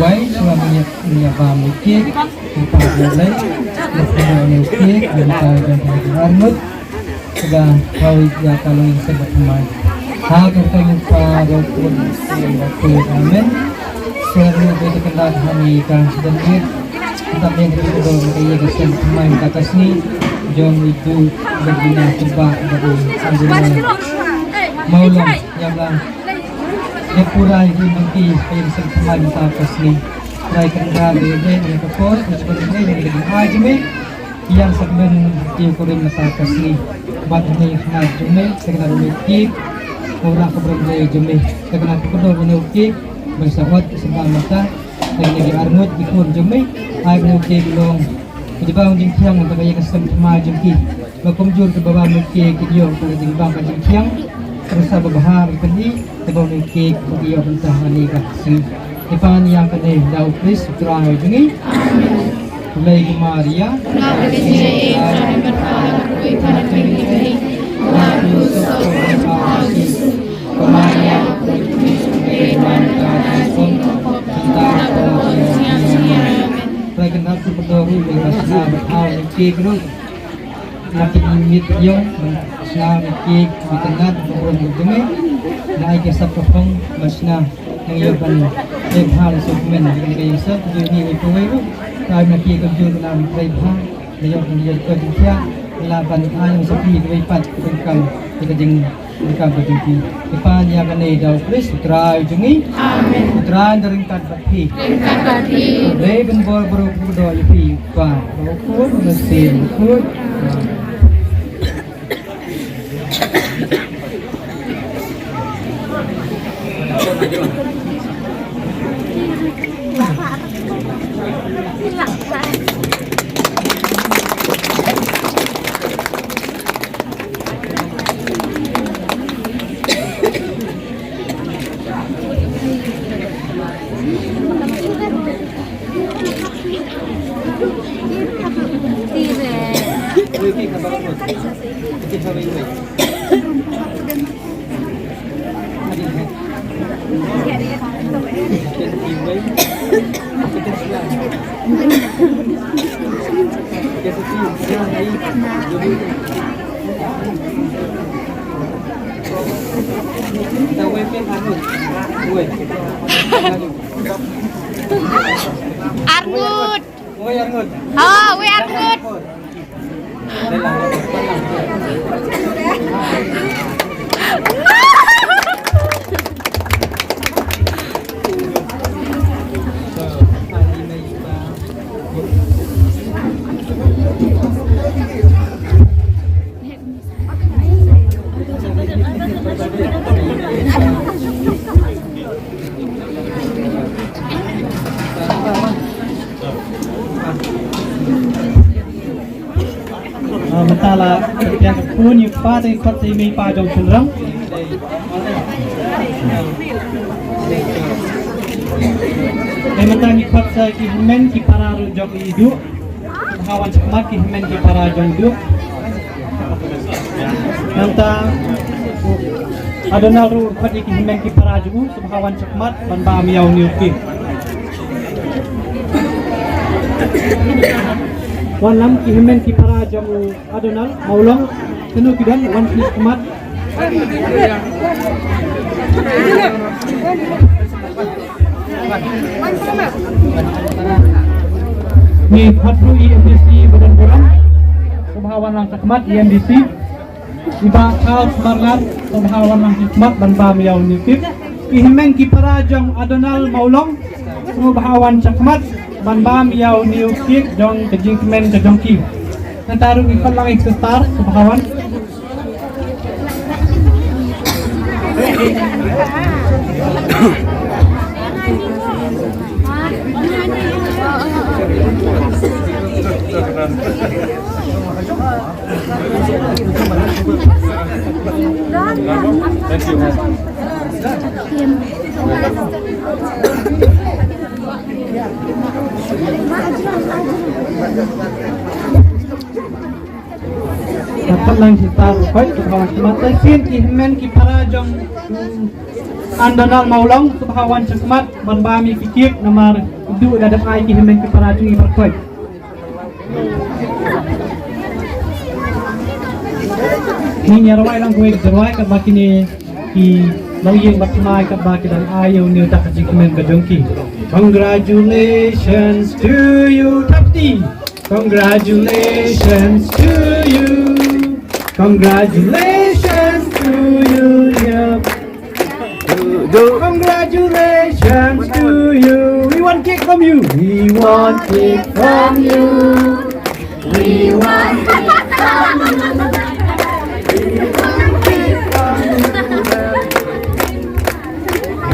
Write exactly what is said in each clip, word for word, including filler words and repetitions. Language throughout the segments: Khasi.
Wai, shuwa ban ïa, ban ïa bam ïa u kek, u pa u lei, u pa u lei u kek, u pa u lei u arngut, shuwa hoi ïa ka long ïa shuwa thymmai. Ha ka kyrteng u Pa, u Khun, u Kpa, u Khun, amen. Shuwa ruh ba ïa ka kyndat ha ngi ka dang ïa, kyndat ïa ka dang ïa ka shuwa thymmai mynta ka sngi, jong u Duh, u Bina, u Bah, u Bah, u Bah, Mawlong, ïa la. Ïa pura ïa ki mynti ka ïing seng thymmai mynta ka sngi. Trai Kynrad ïa ka por ka jingpynlong ïa ka jingaiei jong me. Ïa sa kmen ïa u kurim mynta ka sngi. Bad ïa me ïa khynnah jong me, sa kynrad ïa u kik. Ora ka burom ïa jong me, sa kynrad ka kordor ïa u kik. Ban sa ot sa ba mynta. Ïa ki arngut ki khun jong me. Ai ba ïa u kik long. Ka jingpang jingthiang mynta ka ïing ka sem thymmai jong ki. Ba kumjuh kiba bam ïa u kek ki ïoh ka jingbam ka jingthiang. Ka sa ba bha ba pynïaid kiba bam ïa u kek ba ki ïoh bynta ha kane ka sngi. Ngi pan ïa kane da u Khrist u Trai jong ngi. Amen. Khublei ko Maria. Trai Kynrad, to kordor ruh ïa ka sla ba thaw ïa u kek ruh. Na ki miet ïong, sla ïa u kek, miet Kynrad, ba burom ïa jong me. Na ai ka sap ka phong, ba sla, nang ïoh ban, eh, bha la suk men, ban ka ïa sap, jong ngi ïa kawei ruh. Ka ai na ki ka jong na trei bha, na ïoh ban ïoh ka jingkhia, la ban ai na sap ki kawei pat, ka jingkam, ka jing Ka ba jong ki. Ngi pan ïa kane da u Khrist u Trai jong ngi. Amen. U Trai un da ryngkat bad phi. Ryngkat bad phi. Dei ban bor baroh kyrdoh ïa phi. Ba, ba u Khun, u Mynsiem Bakhuid. Arngut. Oh, we Arngut. Ah, mynta la pdiang ka khun ïa u kpa, te ngi khot sa i mei i pa jong u shynrang. Te mynta ngi khot sa ki hynmen ki para ruh jong i Duh. Sngewbha wan shakhmat ki hynmen ki para jong i Duh. Nangta u Adonal ruh u khot ïa ki hynmen ki para jong u, sngewbha wan shakhmat ban bam ïa une u cake. Wan lang ki hynmen ki para jong u Adonal Mawlong, kano ki don, wan shakhmat. Ngi khot ruh i MDC ba don burom, sngewbha wan lang shakhmat i MDC. I Bah Charles Marngar, sngewbha wan lang shakhmat ban bam ïa une u cake. Ki hynmen ki para jong Adonal Mawlong, sngewbha wan shakhmat ban bam ïa une u cake jong ka jingkmen ka jong ki. Nangta ruh ngi khot lang i sister, sngewbha wan. Nga pat lang kita ruh, sngewbha wan shakhmat. Te sien ki hynmen ki para jong, mm, Adonal Mawlong, sngewbha wan shakhmat ban bam ïa ki cake namar i Duh i la dep ai ki hynmen ki para jong i baroh. Ngin ïa rwai lang kawei ka rwai katba kine ki longïing bad thymmai katba ki dang ai ïa une u dak ka jingkmen ka jong ki. Congratulations to you, Thapti. Congratulations to you. Congratulations to you, dear. Congratulations to you. We want cake from you. We want cake from you. We want cake from you.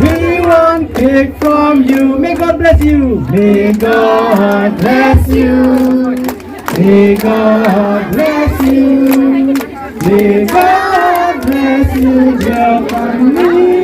We want cake from you. May God bless you. May God bless you. May God bless you. May God bless you, dear family.